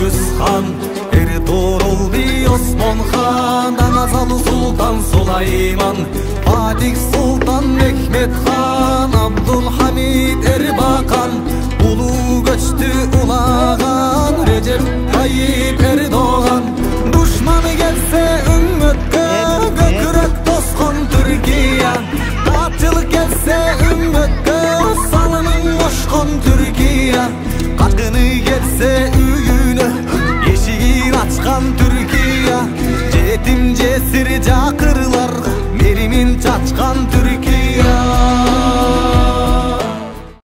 Өгүз хан, Эртурул би Осмон хан, Даназал Султан Сулайман, Фатих Султан Мехмет хан, Абдулхамид Эрбакан, Улуу көчтү улаган Режеп Тайип Эрдоган. Душманы келсе үммөткө, көкүрөк тоскон Түркия. Катчылык келсе үммөткө, салымын кошкон Түркия. Каткыны келсе үйүнө, эшигин ачкан Түркия. Жетим жесир жакырларга меримин чачкан Түркия.